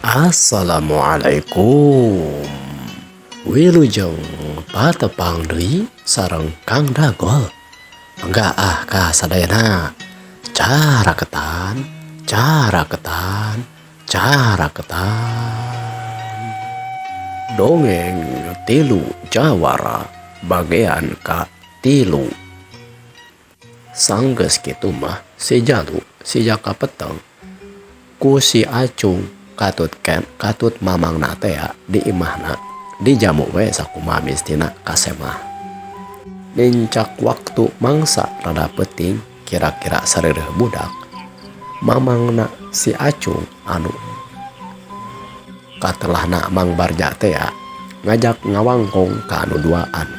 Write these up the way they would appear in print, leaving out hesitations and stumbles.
Assalamualaikum. Wilujeng patepang deui sareng Kang Dagol. Mangga ah ka sadayana. Caraketan, caraketan, caraketan. Dongeng Tilu Jawara bagean ka 3. Sanggeus kitu mah si Jalu si Jaka Peteng ku si Acung katut ken katut mamangna tea di imahna dijamu we sakumaha mistina ka semah. Nincak waktu mangsa rada peuting kira-kira sareureuh budak mamangna si Acung anu katelahna Mang Barja tea ngajak ngawangkong ka anu duaan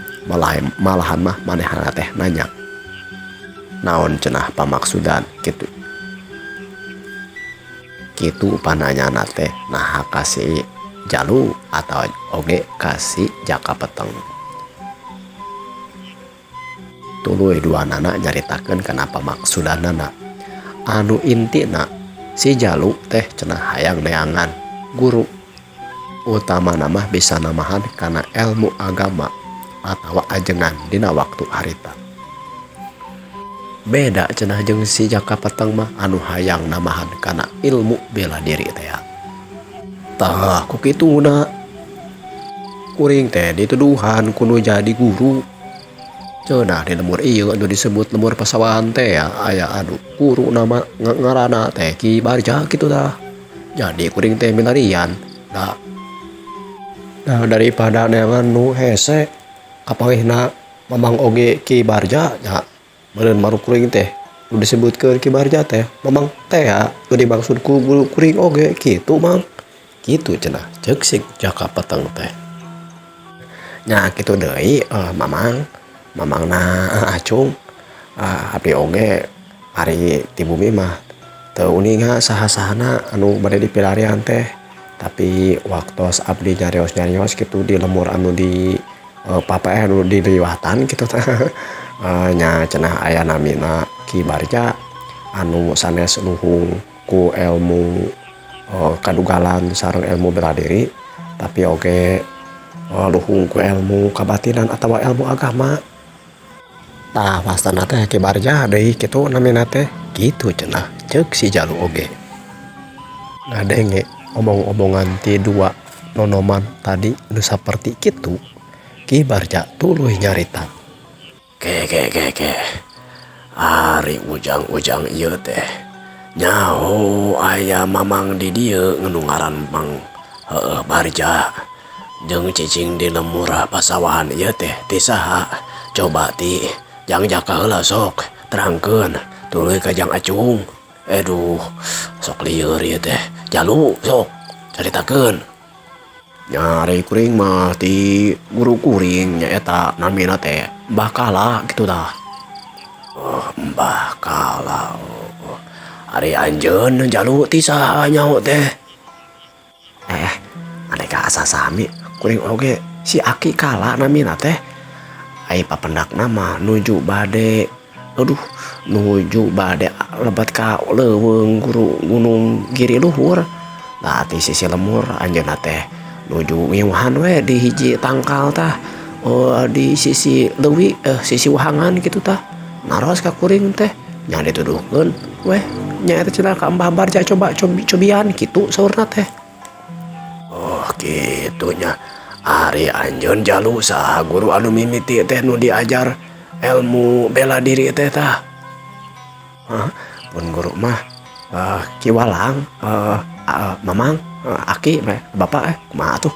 malahan mah manehna teh nanya naon cenah pamaksudan kitu. Kitu pananyana teh naha ka si Jalu atau oge ka si Jaka Peteng. Tuluy duanana nyaritakeun kana pamaksudanana. Anu intina si Jalu teh cenah hayang neangan guru utamana mah bisa namahan kana elmu agama atawa ajengan dina waktu harita. Beda cenah jeung si Jaka Peteng mah anu hayang namahan kana ilmu bela diri teh. Tah ku kituna kuring teh dituduhan ku nu jadi guru. Cenah di lembur ieu anu disebut lembur pasawahan teh aya anu guru nama ngaranna teh Ki Barja kitu tah. Jadi kuring teh milarian da. Nah daripada neangan nu hese kapanggihna mamang oge Ki Barja nya meureun maruk kuring teh nu disebutkeun Ki Barja teh mamang teh nu dimaksud ku guru kuring oge kitu mang. Kitu cenah ceuk si Jaka Peteng teh. Nya kitu deui mamang mamangna Acung abdi oge ari ti bumi mah teu uninga saha-sahana anu bade dipilarian teh. Tapi waktos abdi nyarios-nyarios kitu di lemur anu di papaeh anu di liwatan kitu tah nya cenah aya namina Ki Barja anu sanes luhung ku elmu kadugalan sareng elmu bela diri tapi oge luhung ku elmu kabatinan atawa elmu agama. Tah wastana teh Ki Barja deui kitu namina teh kitu cenah ceuk si Jalu oge. Ngadenge omong-omongan ti dua nonoman tadi nu saperti kitu Ki Barja tuluy nyarita. Ke ke ke ke ari ujang-ujang ieu teh nyaho aya mamang di dieu nu ngaran Mang heueuh Barja jeung cicing di lembur pasawahan ieu teh ti saha coba ti jang Jaka heula sok terangkeun tuluy ka Jang Acung. Aduh sok lieur ieu teh Jalu sok caritakeun. Nya ari kuring mah ti guru kuring nyaeta namina teh Mbah Kala kitu tah. Oh Mbah Kala oh. Ari anjeun Jalu ti saha nyaho teh. Aneka asa sami kuring oge si Aki Kala namina teh. Ai papendakna mah nuju bade aduh nuju bade lebet ka leuweung guru Gunung Giri Luhur. Lah ti sisi lemur anjeunna teh nuju ngiuhan we di hiji tangkal tah di sisi leuwi sisi wahangan kitu tah. Naros ka kuring teh nya dituduhkeun weh nya eta cenah ka Mbah Barja coba cobian kitu saurna teh. Oh kitu nya. Ari anjeun Jalu saha guru anu mimiti teh nu diajar elmu bela diri teh tah. Hah, pun guru mah Ki Walang mamang aki bapak kumaha atuh.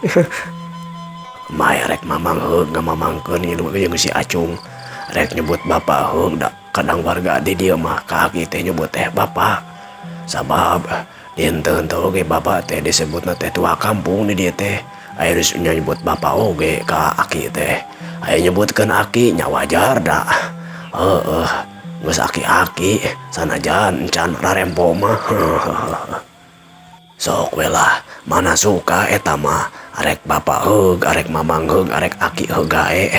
Kumaha rek mamang heug ngamamangkeun jeung si Acung rek nyebut bapak heug da kadang warga di dieu mah ka aki teh nyebut teh bapak. Sabab dinten teh oge bapak teh disebutna teh tua kampung di dieu teh. Aya geus nyebut bapak oge ka aki teh. Aya nyebutkeun aki nya wajar da. Heueuh geus aki-aki sanajan encan rarempo mah. Sok we lah mana suka eta mah arek bapak heug arek mamang heug arek aki heug gae.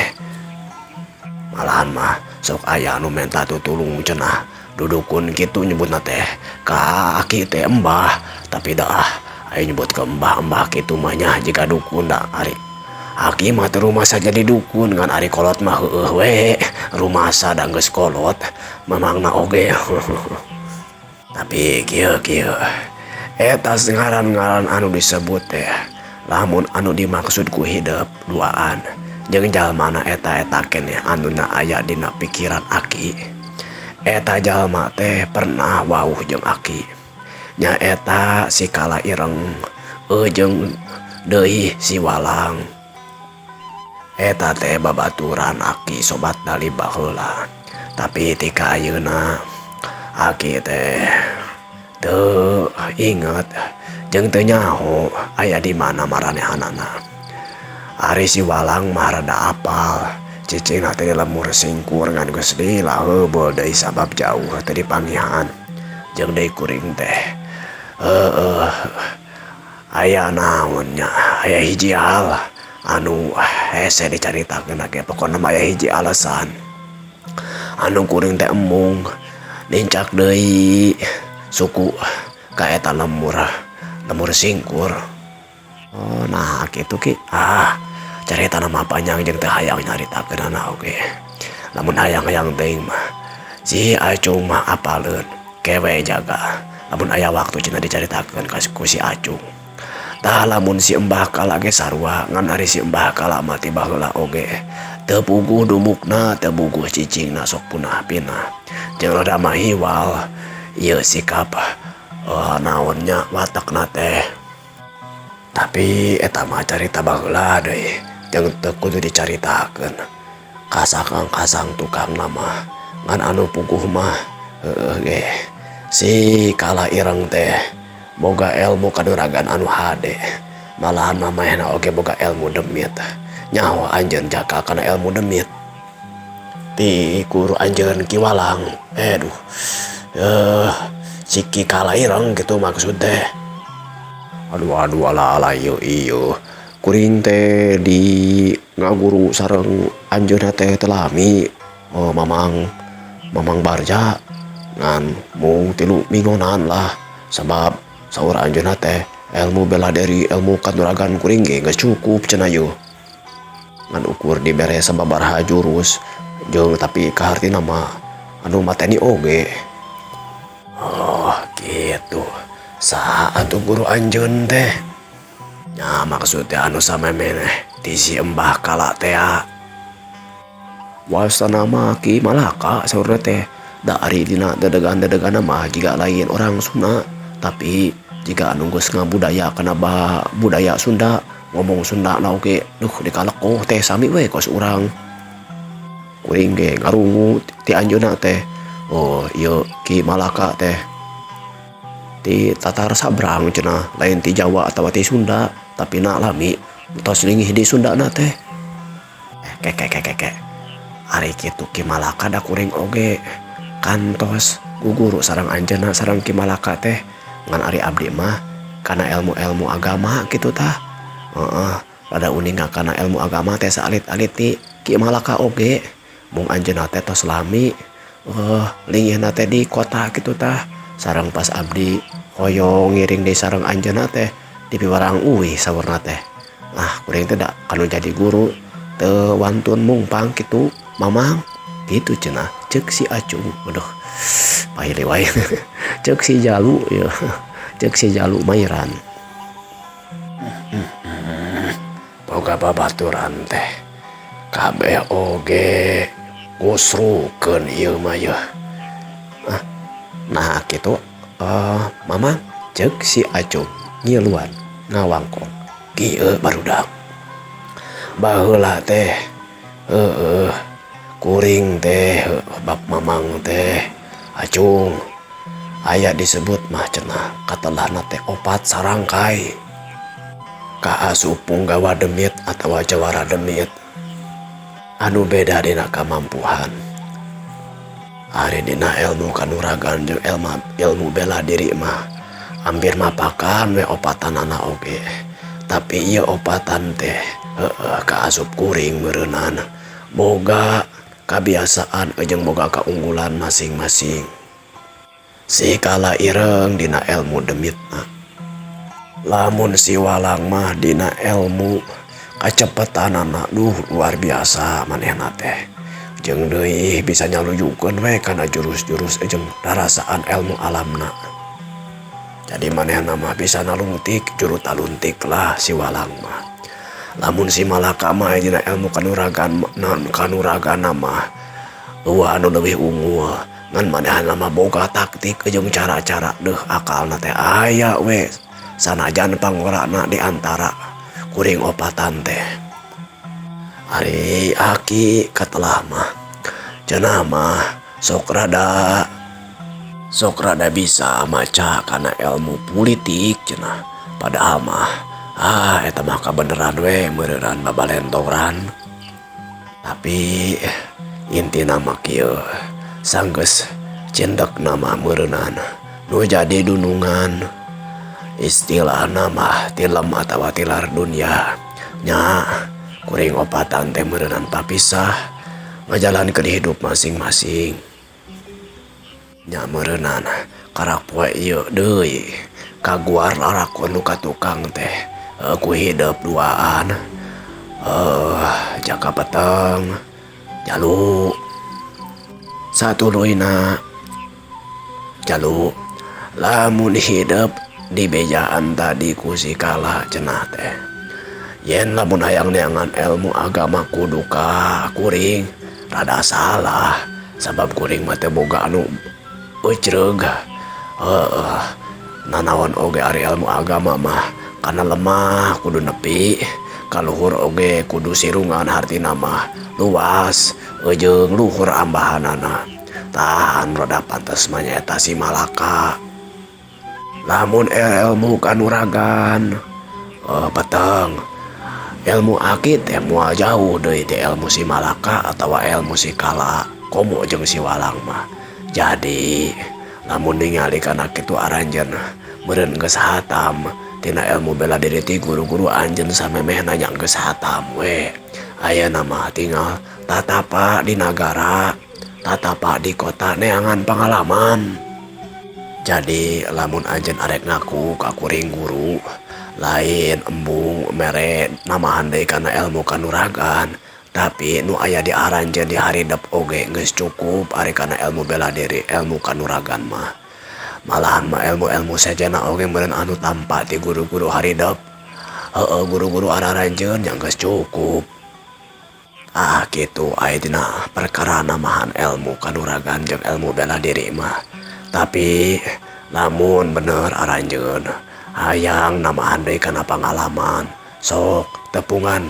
Malahan mah sok aya anu menta tutulung cenah dudukun kitu nyebutna teh ka aki teh embah tapi dah Ayo nyebut ke embah-embah kitu mah nya jiga dukun da ari aki mah teu rumasa jadi dukun ngan ari kolot mah heueuh we rumasa da geus kolot mamangna oge. Tapi kieu kieu eta ngaran-ngaran anu disebut teh lamun anu dimaksud ku hidep duaan jeung jalmana eta-eta keneh anu na aya dina pikiran aki. Eta jalma teh pernah wauh jeung aki. Nyaeta si Kala Ireng jeung deui si Walang. Eta teh babaturan aki sobat dari baheula. Tapi tika ayeuna aki teh teu inget jeung teu nyaho aya di mana maranehanana. Ari si Walang mah rada apal. Cicingna teh di lemur singkur ngan geus dilaheubeul deui sabab jauh teu dipanggihan. Jeung deui kuring teh heueuh aya naon nya aya hiji hal anu hese dicaritakeun ge pokona mah aya hiji alasan anu kuring teh embung nincak deui suku ka eta lemur lemur singkur. Oh nah kitu ki ah caritana mah panjang jeung teu hayang nyaritakeunana oge. Lamun hayang-hayang teuing mah si Acung mah apaleun kewe jaga lamun aya waktu cenah dicaritakeun ka ku si Acung. Tah lamun si Embah Kala ge sarua ngan ari si Embah Kala mah ti baheula oge teu puguh dumukna teu puguh cicingna sok punah pinah jeung rada mahiwal ieu sikap naon nya watakna teh. Tapi eta mah carita baheula deui jeung teu kudu dicaritakeun kasakang-kasang tukangna mah ngan anu puguh mah heueuh ge si Kala Ireng teh boga ilmu kanuragan anu hade malahan mamahna oge boga ilmu demit nyaho anjeun jaka kana ilmu demit ti guru anjeun Ki Walang aduh si Ki Kala Ireng gitu maksud teh. Aduh aduh ala ala ieu ieu kuring teh di ngaguru sareng anjeunna teh teu lami mamang mamang Barja ngan mung 3 minggonan lah sabab saur anjeunna teh ilmu bela diri ilmu kanuragan kuring ge geus cukup cenah yeuh ngan ukur dibere sababaraha jurus jeung tapi kahartina mah anu mateni oge. Oh gitu saha atuh guru anjeun teh nya maksudnya anu samemeh ti si Embah Kala teh wasana mah Ki Malaka saurna teh da ari dina dedegan-dedeganna mah jiga lain orang Sunda tapi jika anu geus ngabudaya kana budaya Sunda ngomong Sunda na oge duh dikalekoh teh sami we kos urang kuring ge ngarungu ti anjeunna teh oh ieu Ki Malaka teh ti Tatar Sabrang cenah lain ti Jawa atawa ti Sunda tapi na lami tos linggih di Sunda na teh keke keke keke ari kitu Ki Malaka da kuring oge kantos guguru sareng anjeunna sareng Ki Malaka teh ngan ari abdi mah kana ilmu-ilmu agama kitu tah heeh rada uninga kana ilmu agama teh saalit-alit ti Ki Malaka oge mung anjeunna teh tos lami linggihna teh di kota kitu tah sareng pas abdi hoyong ngiring deui sareng anjeunna teh dipiwarang uih saurna teh ah kuring teh da kanu jadi guru teu wantun mungpang kitu mamang kitu cenah ceuk si Acung aduh paili wae ceuk si Jalu ya ceuk si Jalu Mairan boga babaturan teh kabeh oge ngusrukeun ieu mah yeuh nah kitu mamang ceuk si Acung ngiluan ngawangkong kieu barudak baheula teh heueuh kuring teh bab mamang teh Acung aya disebut mah cenah katelahna teh 4 sarangkai kaasup punggawa demit atawa jawara demit anu beda dina kamampuhan ari dina ilmu kanuragan jeung ilmu bela diri mah hampir mapakan we opatanana oge tapi ieu opatan teh heueuh kaasup kuring meureunana boga kabiasaan jeung boga kaunggulan masing-masing. Si Kala Ireng dina ilmu demitna Lamun si Walang mah dina elmu kacepetanana duh luar biasa manehna teh. Jeung deui bisa nyaluyukeun we kana jurus-jurus jeung rarasaan elmu alamna. Jadi manehna mah bisa nalungtik juru taluntik lah si Walang mah. Lamun si Malaka mah dina elmu kanuragan kanuragana mah eueuh anu leuwih unggul ngan manehna mah boga taktik jeung cara-cara deuh akalna teh aya we. Sanajan pangorana di antara kuring opatan teh. Ari aki katelah mah cenah mah sok rada bisa maca kana ilmu politik cenah. Padahal mah eta mah kabeneran we meureureunan babalentoran. Tapi intina mah kieu sanggeus cindekna mah meureunnan nu jadi dunungan. Istilahna mah tilem atawa tilar dunya nya kuring opatan teh meureunnan papisah ngajalankeun hidup masing-masing. Nya meureunnan karak poe ieu deui kaguar larakon nu ka tukang teh ku hidep duaan Jaka Peteng Jalu satuluyna Jalu lamun hidep di bejaan tadi ku si Kala cenah teh. Yen lamun hayang neangan ilmu agama kudu ka kuring rada salah sabab kuring mah teu boga anu eucreug. Heueuh nanaon oge ari ilmu agama mah kana lemah kudu nepi, kaluhur oge kudu sirungan hartina mah luas jeung luhur ambahanana. Tah anu rada pantes mah nyaeta si Malaka. Lamun ilmu kanuragan peteng ilmu aki teh moal jauh deui teh ilmu si Malaka atawa ilmu si Kala komo jeung si Walang mah. Jadi lamun ningali kana kitu aranjeun meureun geus hatam tina ilmu bela diri ti guru-guru anjeun samemehna nya geus hatam we. Ayeuna mah tinggal tatapa di nagara, tatapa di kota neangan pangalaman. Jadi lamun anjeun arek ngaku ka kuring guru lain embung mere namahan deui kana ilmu kanuragan, tapi nu aya di aranjeun di haridep oge geus cukup ari kana ilmu bela diri ilmu kanuragan mah. Malahan mah ilmu-ilmu sejenna oge meureun anu tampa ti guru-guru haridep. Heueuh guru-guru araranjeun nya geus cukup. Ah kitu aya dina perkara namahan ilmu kanuragan jeung ilmu bela diri mah. Tapi lamun bener aranjeun hayang namahan deui kana pangalaman sok tepungan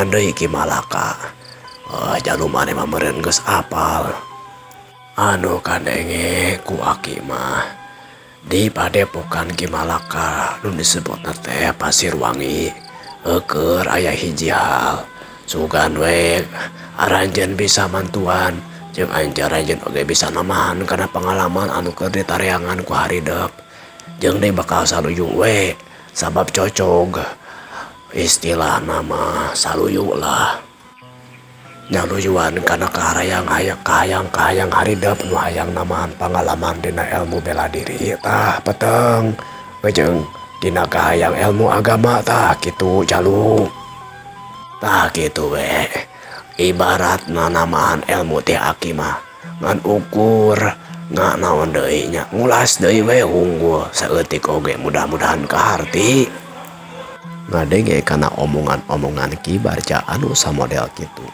deui Ki Malaka. Jalu maneh mah meureun geus apal. Anu kadenge ku aki mah di padepokan Ki Malaka nu disebutna teh Pasirwangi eueur aya hiji hal sugan we aranjeun bisa mantuan jeung anjeun oge bisa namahan kana pangalaman anu keur ditareangan ku haridep. Jeung deui bakal saluyu we sabab cocog istilahna mah saluyu lah. Nyaluyuan kana kahayang kahayang haridep nu hayang namahan pangalaman dina ilmu bela diri tah peteng jeung dina kahayang ilmu agama tah kitu Jalu. Tah kitu we. Ibarat namahan ilmu teh aki mah ngan ukur nggak naon deui nya ngulas deui we unggul saeutik oge mudah-mudahan kaharti. Ngadenge kana omongan-omongan Ki Barja anu samodel kitu.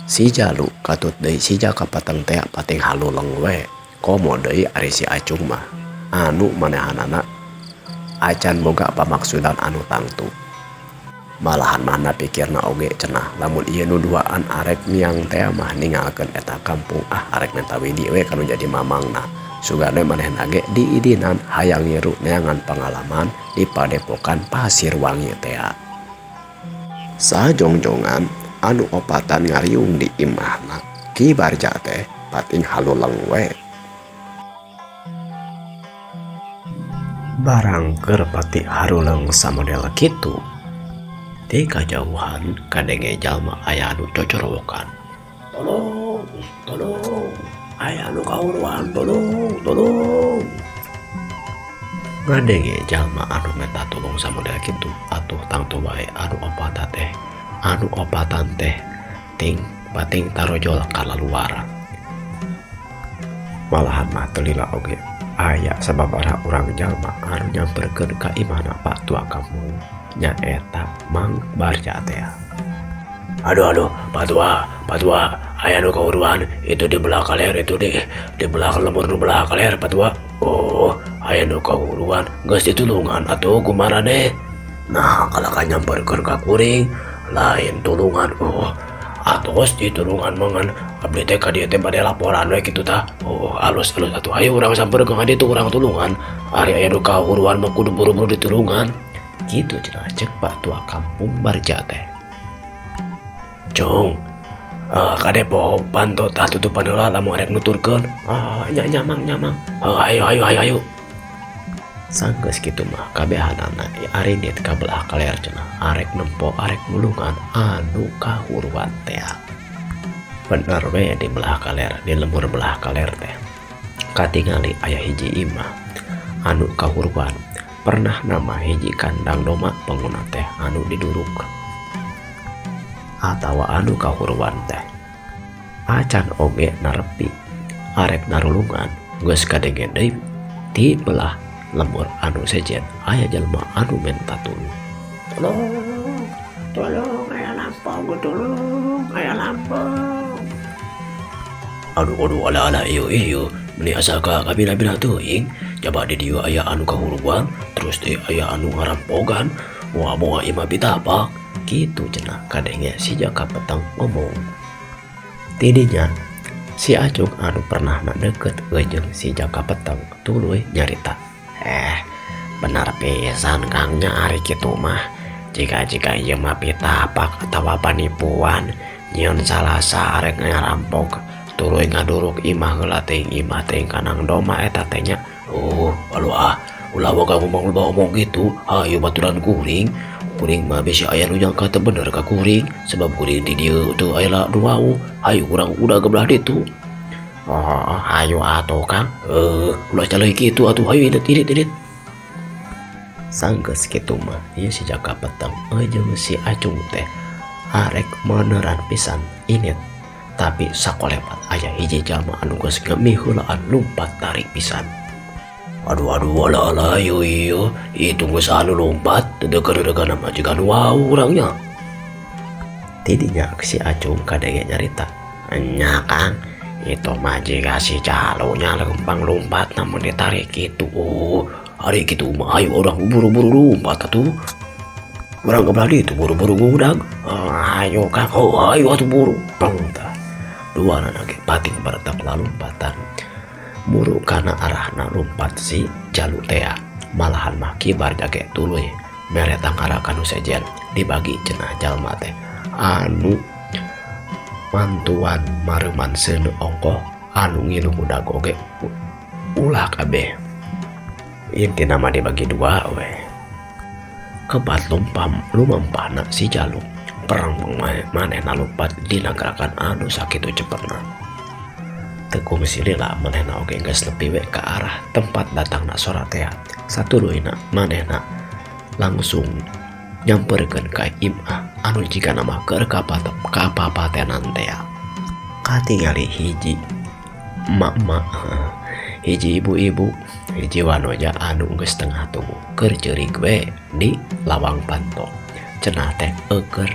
Si Jalu katut deui si Jaka Peteng teh pating haluleng we komo deui ari si Acung mah anu manehanana acan boga pamaksudan anu tangtu. Malahan mana pikirna oge cenah lamun ieu nu duaan arek miang teh mah ninggalkeun eta kampung arek menta widi we kanu jadi mamangna. Sugane manehna ge diidinan hayang ngiru neangan pangalaman di padepokan Pasirwangi teh. Sajongjongan anu opatan ngariung di imahna Ki Barja teh pating haluleng we. Barang keur pati haruleng samodel kitu di kajauhan kadenge jalma aya anu cocorowokan. Tolong, tolong, aya anu kahuruan, tolong, tolong. Ngadenge jalma anu menta tulung samodel kitu atuh tangtu wae anu opatan teh anu opatan teh ting bating tarojol kalaluar. Malahan mah teu lila oge aya sababaraha urang jalma anu nyamperkeun ka imahna Pak Tua kampung nyaeta Mang Barja teh. Aduh aduh Pak Tua, Pak Tua, aya nu kahuruan itu di belah kaler itu di belah lembur nu belah kaler Pak Tua. Oh, aya nu kahuruan geus ditulungan atuh ku maraneh. Nah, kalahka nyamperkeun ka kuring lain tulungan. Oh, atos ditulungan mah ngan abdi teh ka dieu teh bade laporan we kitu tah. Oh, alus alus atuh hayu urang samperkeun ka ditu urang tulungan. Ari aya nu kahuruan mah kudu buru-buru ditulungan. Kitu cenah ceuk Pak Tua kampung Barja teh. Cung, kade poho panto tah tutupan heula lamun arek nuturkeun. Ah, nya nya mang nya mang. Ayo ayo ayo ayo. Sanggeus kitu mah kabehanana arinit ka belah kaler cenah arek nempo arek nulungan anu kahuruan teh. Bener we di belah kaler, di lembur belah kaler teh. Katingali aya hiji imah anu kahuruan. Pernah nama hiji kandang doma pengguna teh anu diduruk atawa anu kahuruan teh. Acan oge narepi arek narulungan geus kadenge deui ti belah lembur anu sejen aya jelema anu menta tulung. Tolong, tolong aya lampong, tolong aya lampong. Aduh aduh ala ala iyo iyo meni asa ka kabina-bina teuing jaba di dieu aya anu kahuruan terus teh aya anu ngarampogan moal moal imah pitapak. Kitu cenah kadenge si Jaka Peteng ngomong. Tidinya si Acung anu pernah na deket jeung si Jaka Peteng tuluy nyarita. Bener pisan Kang nya ari kitu mah. Jika-jika ieu mah pitapak atawa panipuan nyieun salasa arek ngarampok tuluy ngaduruk imah heula teuing imah teuing kanang doma eta teh nya. Oh, aduh ah, ulah boga ngomong loba omong kitu, hayu baturan kuring. Kuring mah bisi aya nu nyangka teu bener ka kuring sebab kuring di dieu teu aya nu wau. Hayu urang udah ke belah ditu. Oh, hayu atuh Kang. Ulah caleuy kitu atuh hayu indit indit indit. Sanggeus kitu mah ieu si Jaka Peteng jeung si Acung teh arek meneran pisan init. Tapi sakolepat aya hiji jalma anu geus ngemi heulaan lumpat tarik pisan. Aduh aduh ala ala iyo iyo itu geus anu lompat dedegan-dedegan mah jiga nu wau urangnya. Tidinya si Acung kadenge nyarita. Nya Kang, itu mah jiga si jalunya lempang lompat namun ditarik kitu. Oh, ari kitu mah ayo urang buru-buru lompat atuh. Urang ke belah ditu buru-buru ngudag. Oh, ayo Kang, oh ayo atuh buru. Pang tah. Dua anak ge pating baretak lalumpatan. Buru kana arahna lumpat si jalu tea. Malahan mah kibar jage tuluy mere tangkara kanu sejen dibagi cenah jalma teh anu mantuan mareuman seuneu ongkoh anu ngilu ngudag oge ulah kabeh. Intina mah dibagi dua we. Kebat lumpam lumampahna si jalu perang manehna lumpat dina gerakan anu sakitu cepetna. Tekung silila manehna oge geus nepi we ka arah tempat datangna sora tea. Satuluyna manehna langsung nyamperkeun ka imah anu jigana mah keur kapapatenan tea. Katingali hiji emak-emak, hiji ibu-ibu, hiji wanoja anu geus tengah tubuh keur ceurik we di lawang panto. Cenah teh eueur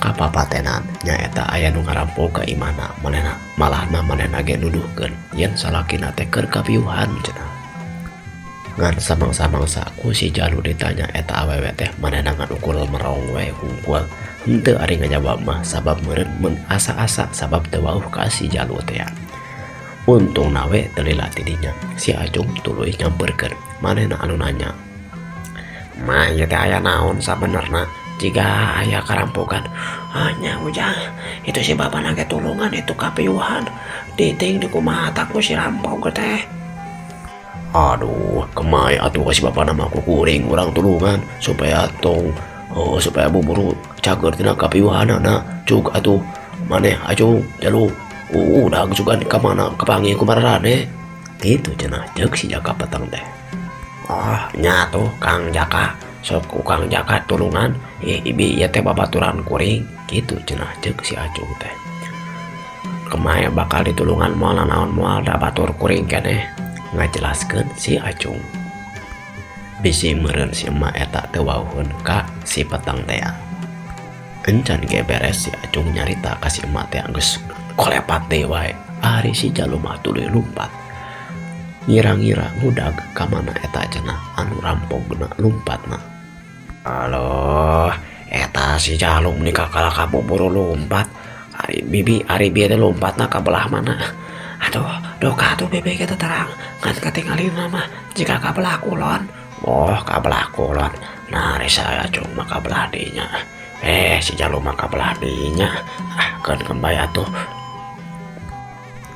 kapapatenan nyaeta aya nu ngarampok ka imahna manehna malah mah manehna ge nuduhkeun yen salakina teh keur kapiuhan cenah. Ngan samangsa-mangsa ku si jalu ditanya eta awewe teh manehna ngan ukul merong we hungkul. Henteu ari ngajawab mah sabab meureun mun asa-asa sabab teu wauh ka si jalu teh. Untungna we teu lila ti dinya si Acung tuluy nyamperkeun manehna anu nanya. Mah ieu teh aya naon sabenerna? Jika aya karampokan. Hanya ujang itu si bapak nage tulungan itu kapiuhan diting di kumaha ku si rampok teh. Aduh kemai atuh si bapak nama ku kuring urang tulungan supaya tong oh, supaya buburu cager tina kapiuhanana cuk atuh maneh acung jalu udah sugan ka mana kapanggih ku mararane kitu cenah ceuk si Jaka Peteng teh. Oh nya tuh Kang Jaka, sok ku Kang Jaka tulungan ih ibi ieu teh babaturan kuring kitu cenah ceuk si Acung teh. Kumaha bakal ditulungan moal nanaon moal da batur kuring keneh ngajelaskeun si Acung. Bisi meureun si emak eta teu wauheun ka si Peteng teh. Encan ge beres si Acung nyarita ka si emak teh geus kolepat deui wae. Ari si Jalu mah tuluy lumpat. Ngira-ngira ngudag ka mana eta cenah anu rampogna lumpatna. Aloh, eta si Jalu meni kalah kabuburu lumpat. Ari bibi, ari bieu teh lumpatna ka belah mana? Aduh, duka atuh bibi ge teu terang ngan katingalina mah jiga ka belah kulon. Oh, ka belah kulon. Nah, ari saya Acung mah ka belah dinya. Si Jalu mah ka belah dinya. Ah, keun bae atuh.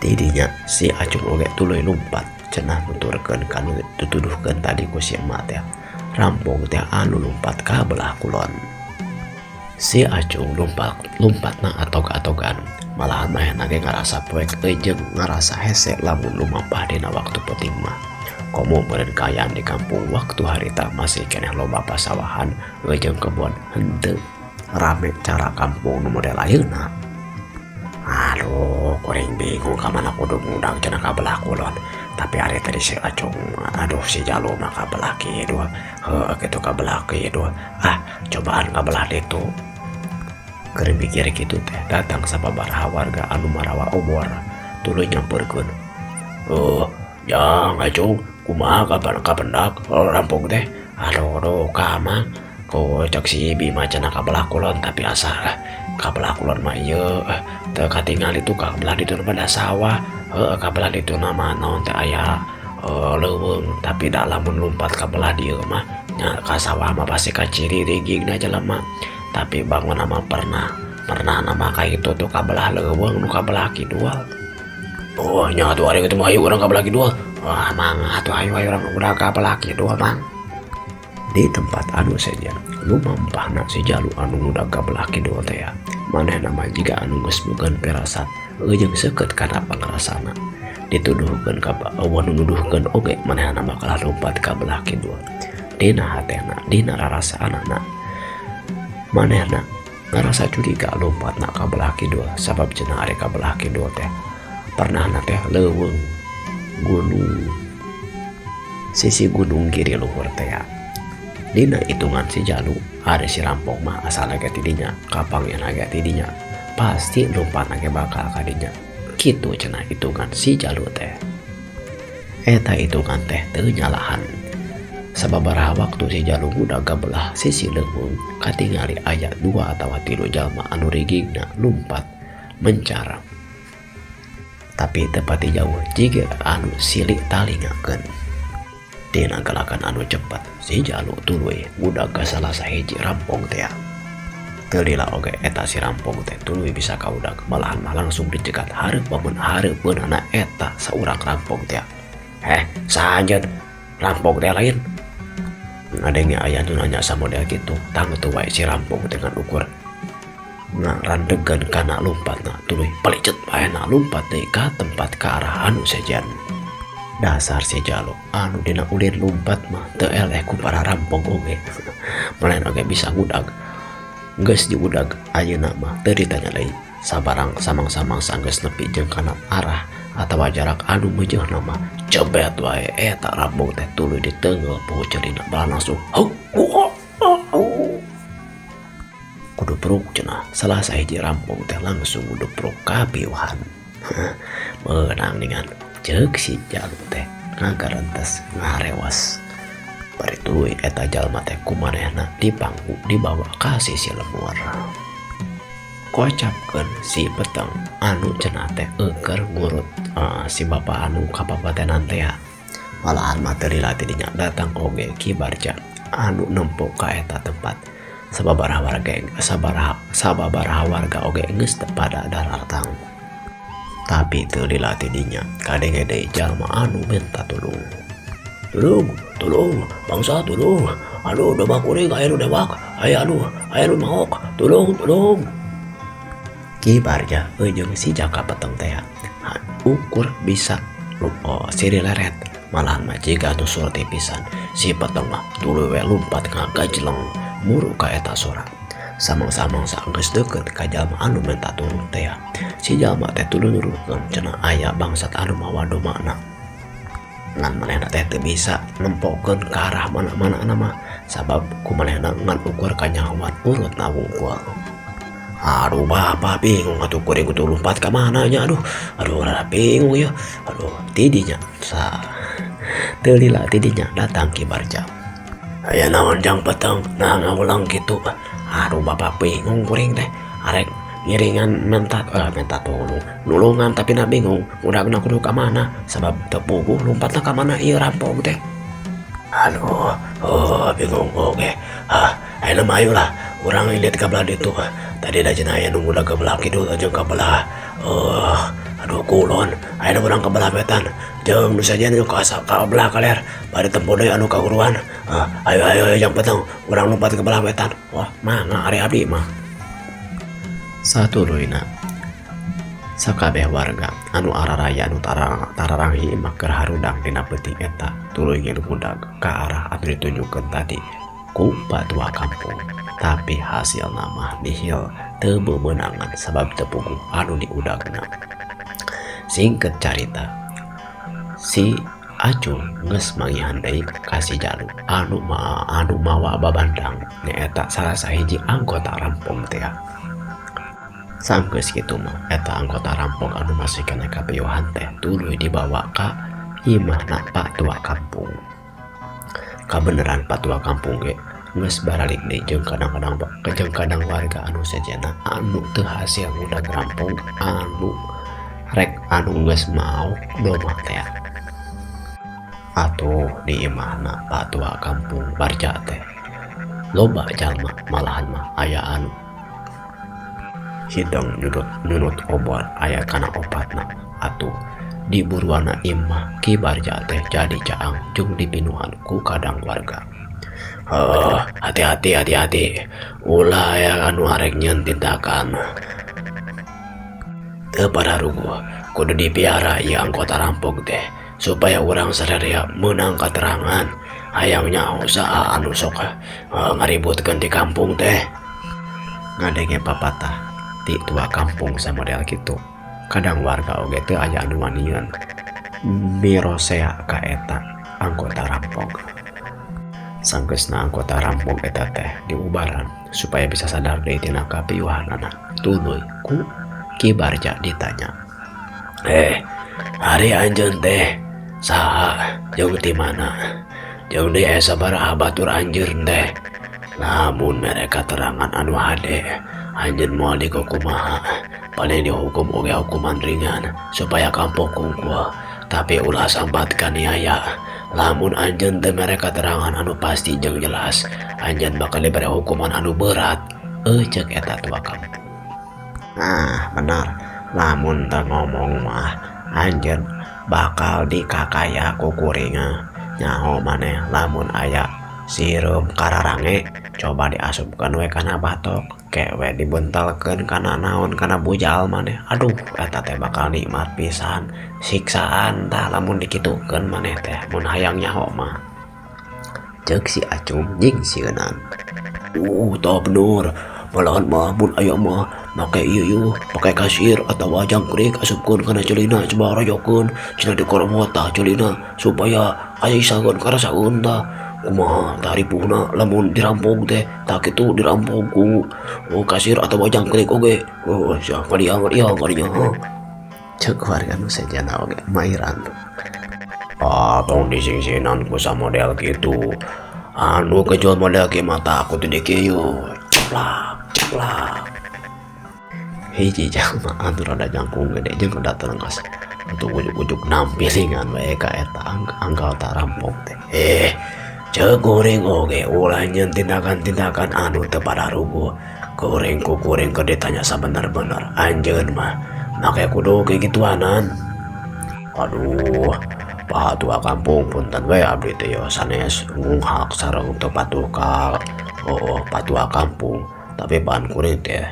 Tidinya si Acung oge tuluy lumpat cenah nuturkeun ka nu dituduhkeun tadi ku si emak teh. Rampong teh anu lumpat ka belah kulon. Si Acung lumpatna atog-atogan. Malahan manehna ge ngarasa poek euy jeung ngarasa hese lamun lumampah dina waktu peuting mah. Komo meureun kaayaan di kampung waktu harita masih keneh loba pasawahan euy jeung kebon henteu rame cara kampung nu model ayeuna. Aduh, kuring bingung ka mana kudu ngundang cenah ka belah kulon. Tapi ari tadi si Acung, aduh si Jalu mah ka belah kidul. Heuh kitu ka belah kidul. Ah, cobaan ka belah ditu. Keur mikir kitu teh datang sababaraha warga anu marawa obor tuluy nyamperkeun. Jang Acung, kumaha kabar kapendak rampung teh? Aduh, aduh, ka mah. Ku cek si Bima cenah ka belah kulon tapi asa ka belah kulon mah ieu teu katingali tuh ka belah ditu mah da sawah. Heuh ka belah ditu mah naon teh aya leuweung tapi da lamun lumpat ka belah dieu mah nya ka sawah mah pasti kaciri rigigna jelema. Tapi bangun mah pernah nama ka itu tuh ka belah leuweung nu ka belah kidul. Oh nya atuh ari kitu mah hayu urang ka belah kidul. Wah mangga atuh hayu hayu urang udah ka belah kidul mang. Di tempat anu sejen lumampahna si Jalu anu ngudag ka belah kidul teh ya. Manehna mah jiga anu geus boga pirasat jeung seukeut kana pangrasana. Dituduhkeun ka eueuh nu nuduhkeun oge manehna bakal lompat ka belah kidul. Dina hatena, dina rarasaanana manehna ngarasa curiga lompatna ka belah kidul sabab cenah ari ka belah kidul teh pernahna teh leuweung gunung sisi gunung kiri luhur teh ya. Dina hitungan si Jalu ari si rampok mah asalna ge tidinya kapanggihna ge tidinya pasti lompatna ge bakal ka dinya. Kitu cenah hitungan si Jalu teh. Eta hitungan teh teu nyalahan. Sababaraha waktu si Jalu ngudag ka belah sisi leuweung katingali aya 2 atawa 3 jalma anu rigigna lumpat mencar. Tapi teu pati jauh jiga anu silik talingakeun. Dina gerakan anu cepat si Jalu tuluy ngudag ka salah sahiji rampong teh. Teu lila oge eta si rampong teh tuluy bisa kaudag malahan mah langsung dicegat hareupeun hareupeunana eta saurang rampong teh. Saha anjeun? Rampong teh lain. Ngadenge aya nu nanya samodel kitu tangtu wae si rampong dengan ukur ngarandegan kana lumpatna tuluy palicet bae na lumpat deui ka tempat ka arah anu sejen. Dasar si Jalu anu dina ulin lumpat mah teu eleh ku para rampong oge. Manehna oge bisa ngudag. Geus diudag ayeuna mah teu ditanya deui. Sabarang samang-samang sanggeus nepi jeung kana arah atawa jarak anu meujeuhna mah cebet wae eta rampong teh tuluy diteunggeul poho ceurina balah langsung huk. Kudu pruk cenah salah sahiji rampong teh langsung kudu pruk kapiuhan. Meunang ningan ceuk si Jalu teh ngagarentes ngarewas. Bari tuluy eta jalma teh kumanehna dipangku dibawa ka sisi lembur. Kocapkeun si Peteng anu cenah teh euker ngurut si bapa anu kapapatenan teh. Malahan mah teu lila ti dinya datang oge Ki Barja anu nempo ka eta tempat. Sababaraha warga oge geus teu pada daratang. Tapi teu lila ti dinya kadenge deui jalma anu minta tulung. Tulung, tulung, bangsa tulung. Aduh, domba kuring aya nu dewak, aya nu maok. Tulung, tulung. Ki Barja jeung si Jaka Peteng teh ukur bisa siri leret Malahan mah jiga nu surti pisan si Peteng mah tuluy we lumpat ngagajleng muru ka eta sora. Samang-samang saenggeus deukeut ka jalma anu menta tulung teh si jalma teh tuluy nuduhkeun cenah aya bangsat anu mawa domana. Ngan manehna teh teu bisa nempokeun ka arah mana-mana mah sabab ku manehna ngan ukur kanyahoan urutna wungkul. Aduh bapak bingung atuh kuring kudu lumpat ka mana nya, aduh aduh rada bingung ya, aduh tidinya sa teu lila tidinya datang Ki Barja. Aya naon, Jang Peteng, nah ngawulang kitu? Aduh bapak, bingung kuring teh arek ngiringan minta tolong nulungan, tapi na bingung udagna kudu ka mana sabab teu puguh lompatna ka mana ieu rampok teh. Aduh, oh bingung oge. Ah, ayeuna mah ayo lah urang lihat ka belah ditu. Tadi da cenah aya nu ngudag ka belah kidul jeung ka belah aduh kulon. Ayeuna urang ka belah wetan jeung nu sejen nu ka ka belah kaler bari tempo deui anu kaguruan. Ah, ayo ayo ayo, Jang Peteng, urang lompat ke belah wetan. Wah, mangga ari abdi mah. Satuluyna sakabeh warga anu araraya anu tararanghi imah keur harudang dina peuting eta tuluy ngilu ngudag ka arah anu ditunjukkeun tadi ku patua kampung, tapi hasilna mah nihil, teu beunangan sabab teu puguh anu diudagna. Singkat carita, si Acung geus manggihan deui ka si Jalu anu mawa babandang, nyaeta salah sahiji anggota rampong teh. Sanggeus kitu mah eta anggota rampok anu masih keneh kapiuhan teh tuluy dibawa ka imahna patua kampung. Kabeneran patua kampung ge geus baralik deui jeung kadang-kadang jeung kadang warga anu sejenna anu teu hasil ngudag rampok anu rek anu geus maok domba teh. Atuh di imahna patua kampung Barja teh loba jalma, malahan mah aya anu hideng nyudut nyunut obor aya kana opatna. Atuh di buruana imah Ki Barja teh jadi caang jeung dipinuhan ku kadang warga. Heuh, hati-hati, hati-hati, ulah aya anu arek nyieun tindakan teu pararuguh. Kudu dipiara ieu anggota rampok teh supaya urang sadaya meunang katerangan, hayang nyaho saha anu sok ngaributkeun di kampung teh. Ngadenge papatah ti tua kampung samodel kitu, kadang warga oge teu aya anu wanian mirosea ka eta anggota rampok. Sanggeusna anggota rampok eta teh diubaran supaya bisa sadar deui tina kapiuhanana, tuluy ku Ki Barja ditanya, "Eh, ari anjeun teh saha jeung ti mana? Jeung deui aya sabaraha batur anjeun teh? Lamun mere katerangan anu hade, anjeun moal dikukumaha, paling dihukum oge hukuman ringan supaya kampok hungkul, tapi ulah sambat kaniaya. Lamun anjeun teu mere katerangan anu pasti jeung jelas, anjeun bakal dibere hukuman anu berat," ceuk eta tua kampung. "Nah bener, lamun teu ngomong mah anjeun bakal dikakaya ku kuring. Nyaho maneh lamun aya sireum kararange, coba diasupkeun we kana batok ke we, dibentalkeun kana naon, kana bujal maneh. Aduh, eta teh bakal nikmat pisan siksaan. Tah, lamun dikitukeun maneh teh mun hayang nyaho mah," ceuk si Acung nyingsieunan. Tah bener, malahan mah mun aya mah make ieu ieu, pake kasir atawa jangkrik, asupkeun kana ceulina, coba rojokeun cenah, dikoromot tah ceulina supaya kasisakeun karasaeun. Tah kumaha tah ripuhna lamun dirampok teh? Tah kitu, dirampok ku oh, kasir atawa jangkrik oge. Oh, sia kadieu kadieu kadinya, ceuk warga nu sejenna oge mairan. Ah, tong disingsinan ku samodel kitu. Anu kejual model kieu mah tah kudu dikieu, ceplak ceplak. Hiji jalma anu rada jangkung gede jeung rada telengkas atuh ujug-ujug nampilingan we ka eta anggota rampok teh. "Eh, ceuk kuring oge ulah nyieun tindakan-tindakan anu teu pararuguh. Kuring ku kuring keur ditanya sabener-bener, anjeun mah make kudu kikituanan." "Aduh, Pak Tua Kampung, punten we, abdi teh yo sanes ngunghak sareng teu patuh ka oh patua kampung, tapi pan kuring teh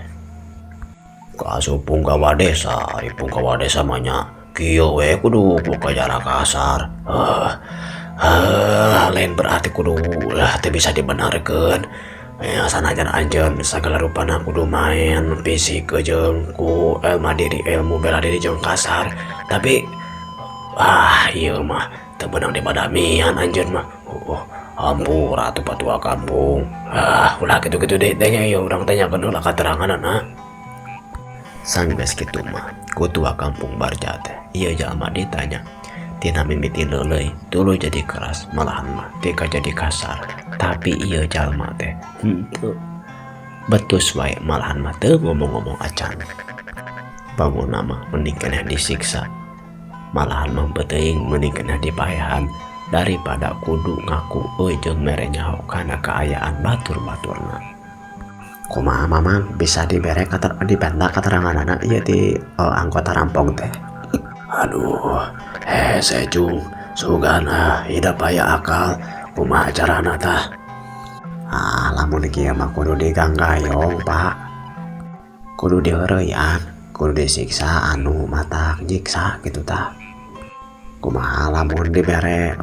kaasup punggawa desa, ari punggawa desa mah nya Kieu we kudu ku cara kasar. Heuh, lain berarti kudu lah teu bisa dibenarkeun. Ya, sanajan anjeun sagala rupana kudu main fisik jeung ku ilmu bela diri jeung kasar, tapi ah ieu mah teu meunang dibadamian anjeun mah. Oh, hampura atuh patua kampung. Ah, ulah kitu-kitu deui teh nya ieu urang teh nyakeun heula kateranganana. Sanggeus kitu mah ku tua kampung Barja teh ieu jalma ditanya tina mimiti leuleuy tuluy jadi keras malahan mah tika jadi kasar, tapi ieu jalma teh henteu betus wae malahan mah teu ngomong-ngomong acan. Bangunna mah mending keneh disiksa malahan mah beteuing mending keneh dipaehan daripada kudu ngaku euy jeung mere nyaho kana kaayaan batur-baturna. Kumaha mamang bisa dibere dipenta kateranganana ieu ti anggota rampong teh. Aduh, hese cung, sugana hidup aya akal, kumaha carana tah? Ah, lamun kieu mah kudu diganggayong, Pak. Kudu diheureuyaan, kudu disiksa anu matak nyiksa kitu tah. Kumaha lamun dibere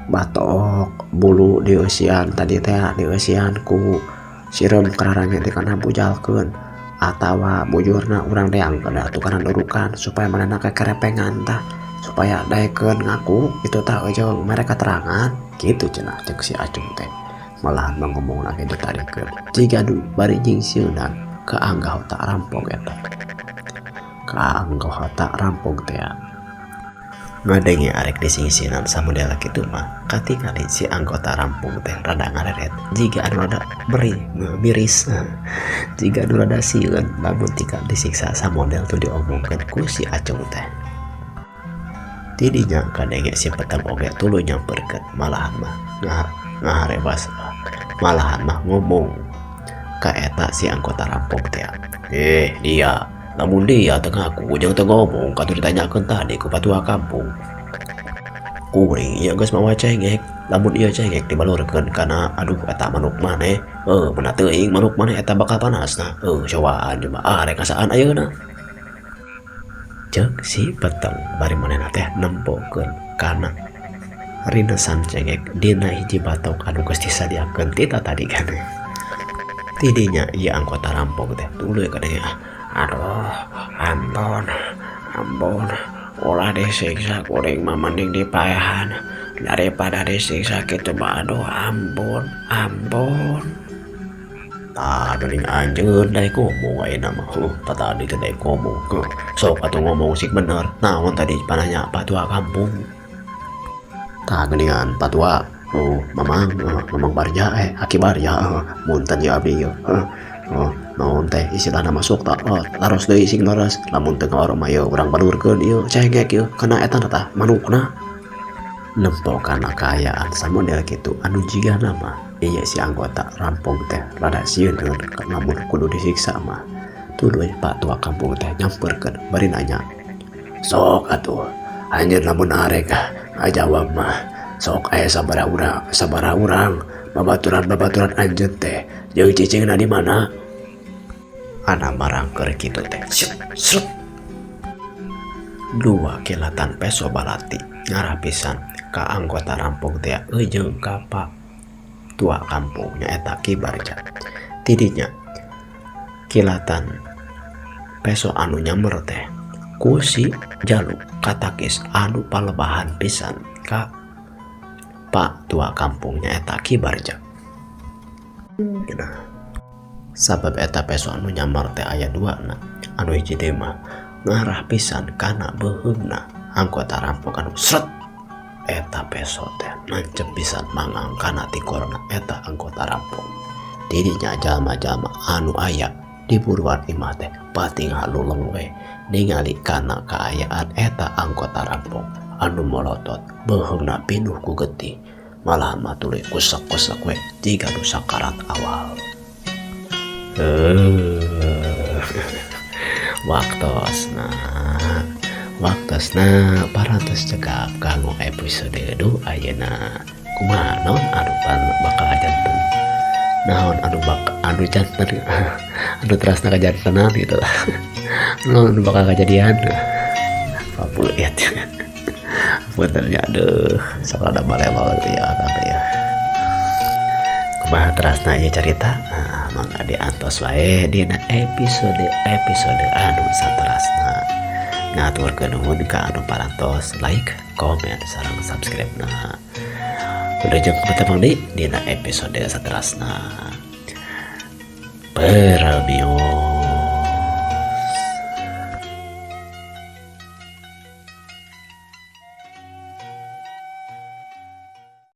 batok bulu dieusian tadi teh dieusian ku sireum kararange teh kana bujalkeun atawa bujurna urang deangkeun atuh kana durukan supaya manehna kekerepengan tah, supaya daekeun ngaku kitu tah jeung mere katerangan kitu cenah ceuk si Acung teh. Malahan mah ngomongna ge ditarikeun jiga nu bari nyingsieunan ka anggota rampok eta. Ka anggota rampok teh ngadenge arek disingsinan samodel kitu mah katingali si anggota rampung teh rada ngareret jiga anu rada miris jiga anu rada sieun lamun tika disiksa samodel tu diomongkeun ku si Acung teh. Tidinya kadenge si petang oge tuluy nyamperkeun malahan mah ngaharebas malahan mah ngomong ka eta si anggota rampung teh. Dia lamun dia teu ngaku jeung teu ngomong katuh ditanyakeun tadi ku patua kampung. Kuring ieu geus mawa cengek, lamun ieu cengek dibalurkeun kana aduh eta manuk maneh, meuna teuing manuk maneh eta bakal panasna. Cobaan coba ah rek ngasaan ayeuna. Ceuk si peteng bari manehna teh nempokeun kana rinesan cengek dina hiji batok anu geus disadiakeun ti tadi keneh. Tidinya ieu anggota rampok teh tuluy kadenge aduh ampun ampun ulah disiksa kuring mah mending dipaehan daripada disiksa kitu mah aduh ampun ampun. Tah geuning anjeun daek ngomong ayeuna mah. Tadi teh daek ngomong. Sok atuh ngomong sik bener. Naon tadi pananya patua kampung. Tah geuningan patua. Oh, mamang, mamang Barja Aki Barja, munten ieu abdi ieu. Naon teh istilahna masuk tah. Taros deui sing leres. Lamun teu ngawarung mah ieu urang balurkeun ieu cengek ieu kana eta tah manukna. Nempo kana kaayaan samodel kitu anu jigana mah ieu si anggota rampung teh rada sieun lamun kudu disiksa mah. Tuluy Pak Tua kampung teh nyamperkeun bari nanya. Sok atuh anjeun lamun arek ngajawab mah sok aya sabaraha urang babaturan-babaturan anjeun teh jeung cicingna di mana? Ana marangker kitu teh. Sret. Dua kilatan peso balati ngarah pisan ka anggota rampung teh jeung ka Pak Tua kampung nyaeta Ki Barja. Tidinya kilatan peso anu nyamer teh ku si Jalu katakis anu palebahan pisan ka Pak Tua kampung nyaeta Ki Barja. Nah, sabab eta peso anu nyamar teh aya dua na anu hiji teh mah ngarah pisan kana beuheungna anggota rampok anu sret eta peso teh nancep pisan mangang kana tikorna eta anggota rampok. Tidinya jalma-jalma anu aya di buruan imah teh pating haluleng we ningali kana kaayaan eta anggota rampok anu molotot beuheungna pinuh ku getih malah mah tuluy kusek-kusek we jiga nu sakarat awal. Waktosna parantos cekap kanggo episode du ayeuna. Kumaha naon anu pan bakal janten? Naon anu bak anu janten? Anu terasna kajantenan gitu lah. Naon anu bakal kajadian? Papulit. Punten nya, aduh, soalna balewal ya akang ya. Kumaha terasna ieu carita? Nah, mangga diantos wae dina episode-episode anu saterasna. Ngaturkeun nuhun ka anu parantos like, komen, sareng subscribe na. Wilujeng ketemu deui dina episode saterasna. Permios.